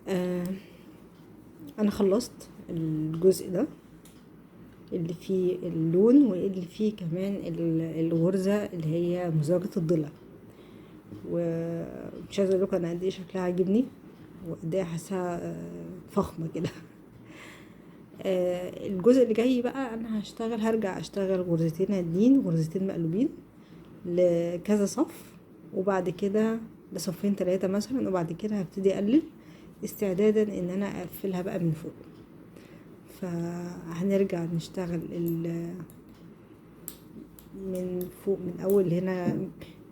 انا خلصت الجزء ده اللي فيه اللون واللي فيه كمان الغرزة اللي هي مزدوجة الضلع، ومش عايزة اقول لكم انا قد ايه شكلها عاجبني وقد ايه حاساها فخمة كده. الجزء اللي جاي بقى انا هرجع اشتغل غرزتين عادلين وغرزتين مقلوبين لكذا صف، وبعد كده لصفين 3 مثلا، وبعد كده هبتدي اقلل استعدادا ان انا اقفلها بقى من فوق. فهنرجع نشتغل من فوق، من اول هنا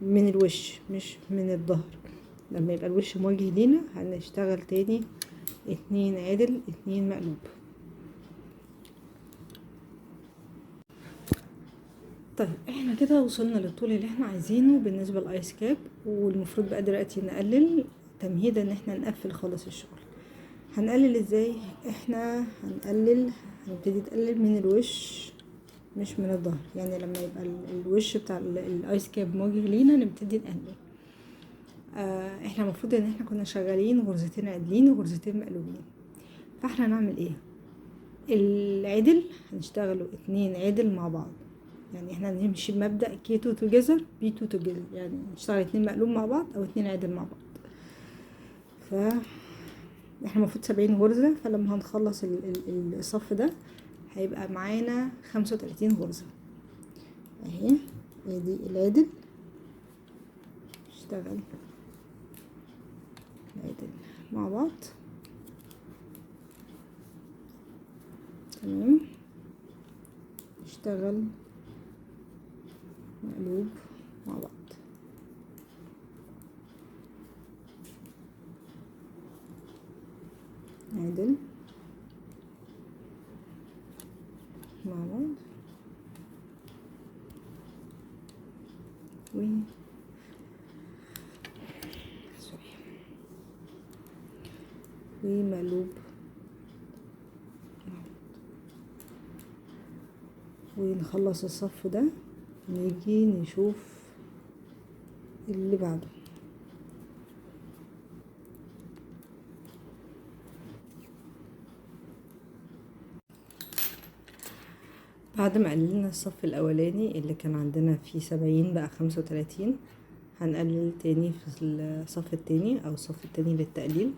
من الوش مش من الظهر. لما يبقى الوش مواجه لينا هنشتغل تاني 2 عدل 2 مقلوب. طيب احنا كده وصلنا للطول اللي احنا عايزينه بالنسبة لل ice cap، والمفروض بقى دلوقتي نقلل تمهيدا ان احنا نقفل خالص الشغل. هنقلل ازاي؟ احنا هنبتدي نقلل من الوش مش من الظهر، يعني لما يبقى الوش بتاع ال ice cap مواجه لينا نبتدي نقلل. احنا المفروض ان احنا كنا شغالين غرزتين عدلين وغرزتين مقلوبين، فاحنا هنعمل ايه؟ العدل هنشتغله 2 عدل مع بعض، يعني احنا هنمشي بمبدأ K 2 together B 2 together، يعني نشتغل 2 مقلوب مع بعض او 2 عدل مع بعض. ف احنا المفروض 70 غرزة، فلما هنخلص الصف ده هيبقى معانا 35 غرزة اهي. ادي العدل، اشتغل العدل مع بعض، تمام. اشتغل مقلوب مع بعض. عدل مع بعض و سوري ومقلوب مع بعض. ونخلص الصف ده نيجي نشوف اللي بعده. بعد ما قللنا الصف الاولاني اللي كان عندنا فيه 70 بقى 35، هنقلل تاني في الصف التاني او الصف التاني للتقليل.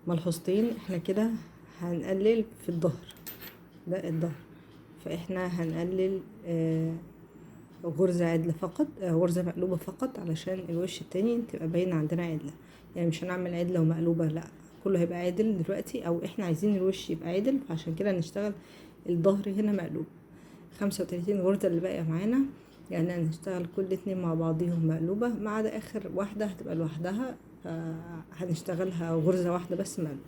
ملحوظتين، احنا كده هنقلل في الظهر، ده الظهر، فاحنا هنقلل غرزة عدلة فقط، غرزة مقلوبة فقط، علشان الوش التاني تبقى باينة عندنا عدلة. يعني مش هنعمل عدلة ومقلوبة، لا كله هيبقى عدل دلوقتي، او احنا عايزين الوش يبقى عدل، فعشان كده هنشتغل الظهر هنا مقلوب. 35 غرزة اللي باقية معانا، يعني هنشتغل كل 2 مع بعضيهم مقلوبة، ما عدا اخر واحدة هتبقى لوحدها، فهنشتغلها غرزة واحدة بس مقلوبة.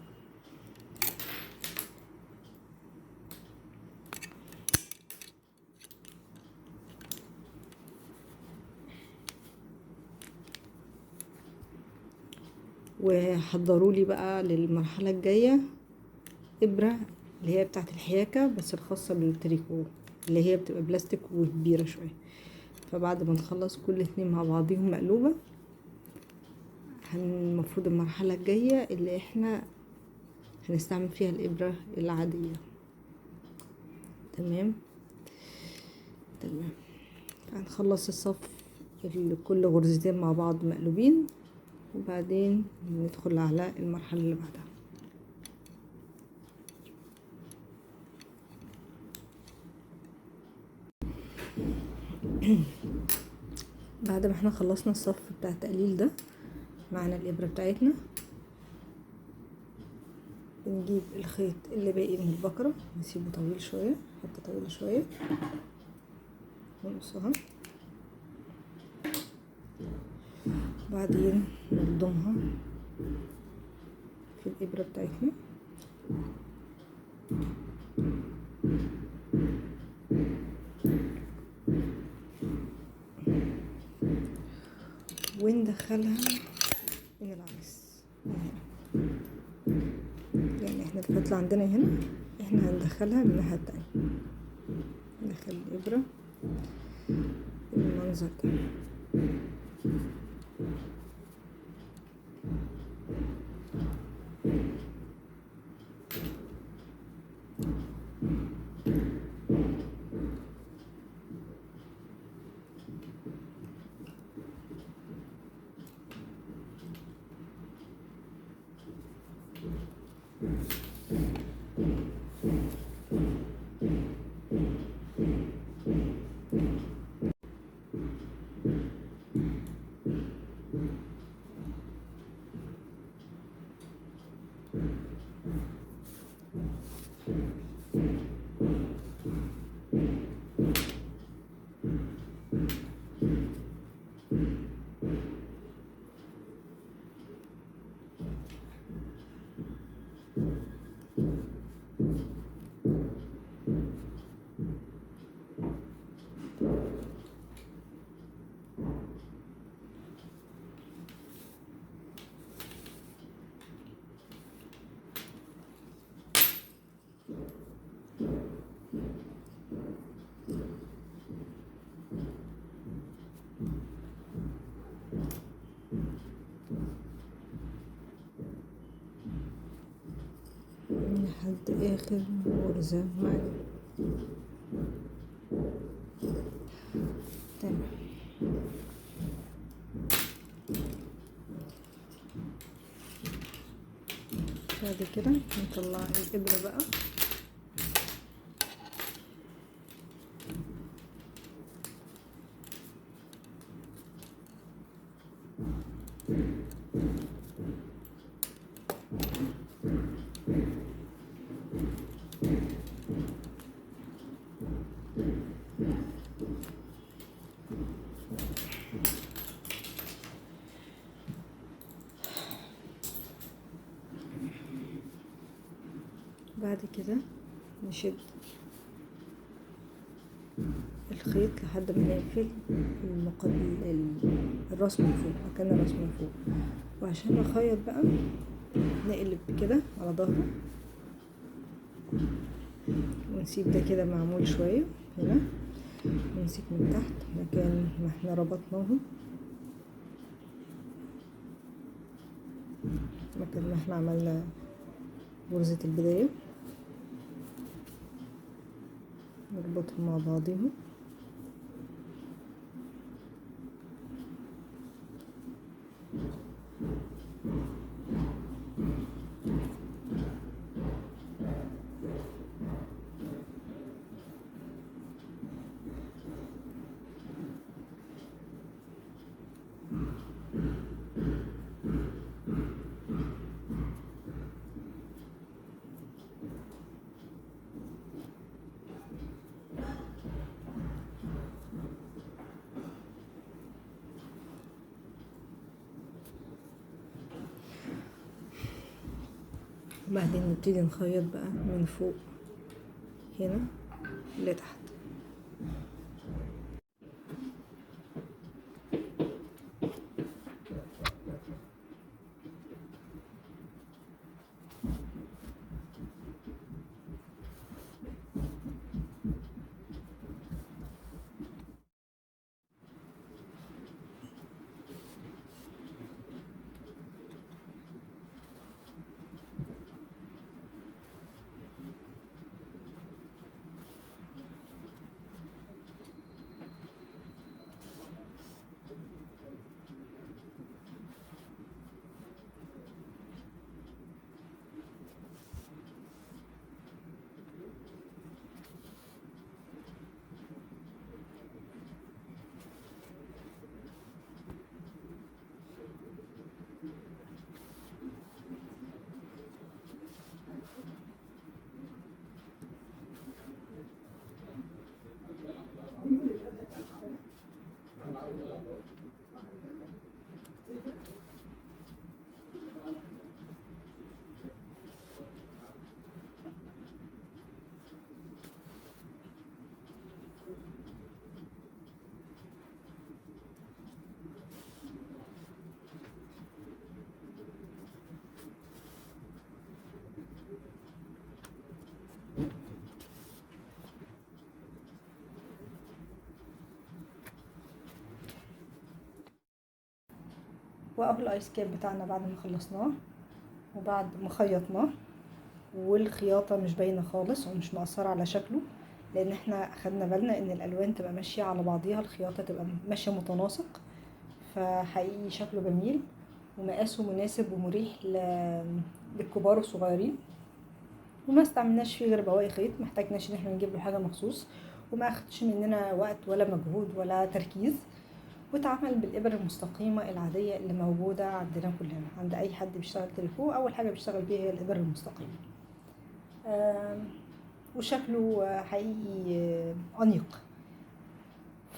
وحضروا لي بقى للمرحلة الجاية إبرة اللي هي بتاعت الحياكة بس الخاصة بالتريكو، اللي هي بتبقى بلاستيك وكبيرة شوية. فبعد ما نخلص كل 2 مع بعضيهم مقلوبة، المفروض المرحلة الجاية اللي احنا هنستعمل فيها الإبرة العادية. تمام تمام. هنخلص الصف اللي كل غرزتين مع بعض مقلوبين، وبعدين ندخل على المرحلة اللي بعدها. بعد ما احنا خلصنا الصف بتاع التقليل ده، معانا الإبرة بتاعتنا، بنجيب الخيط اللي باقي من البكرة، نسيبه طويل شوية، حتة طويلة شوية، ونقصها، بعدين نلضمها في الإبرة بتاعتنا. وندخلها من العكس من هنا، يعني احنا الفتلة عندنا هنا، احنا هندخلها من الناحية التانية، ندخل الإبرة بالمنظر ده. اخر غرزة معانا. تمام. بعد كده نطلع الإبرة بقى. بعد كده نشد الخيط لحد ما نقفل الراس من فوق، مكان الراس من فوق. وعشان نخيط بقى نقلب كده على ظهره ونسيب ده كده معمول شوية هنا، نمسك من تحت مكان ما احنا ربطناهم، مكان ما احنا عملنا غرزة البداية، نربطهم مع بعضهم. وبعدين نبتدي نخيط بقى من فوق هنا لتحت. واهو ال ice cap بتاعنا بعد ما خلصناه وبعد ما خيطناه، والخياطه مش باينة خالص ومش مأثره على شكله، لان احنا خدنا بالنا ان الالوان تبقى ماشية على بعضيها، الخياطة تبقى ماشية متناسق، فحقيقي شكله جميل ومقاسه مناسب ومريح للكبار والصغيرين. وما استعملناش فيه غير بواقي خيط، ما احتاجناش ان احنا نجيب له حاجة مخصوص، وما اخدش مننا وقت ولا مجهود ولا تركيز، واتعمل بالابر المستقيمة العادية اللي موجودة عندنا كلنا، عند اي حد بيشتغل تريكو اول حاجة بيشتغل بيها هي الابر المستقيمة. وشكله حقيقي انيق.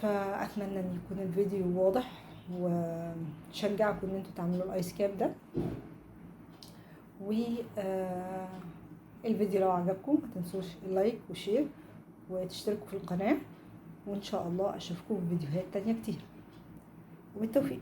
فاتمنى ان يكون الفيديو واضح وشجعكم ان انتوا تعملوا ال ice cap ده. والفيديو لو عجبكم ما تنسوش ال like وال share وتشتركوا في القناة، وان شاء الله اشوفكم في فيديوهات تانية كتير، وبالتوفيق.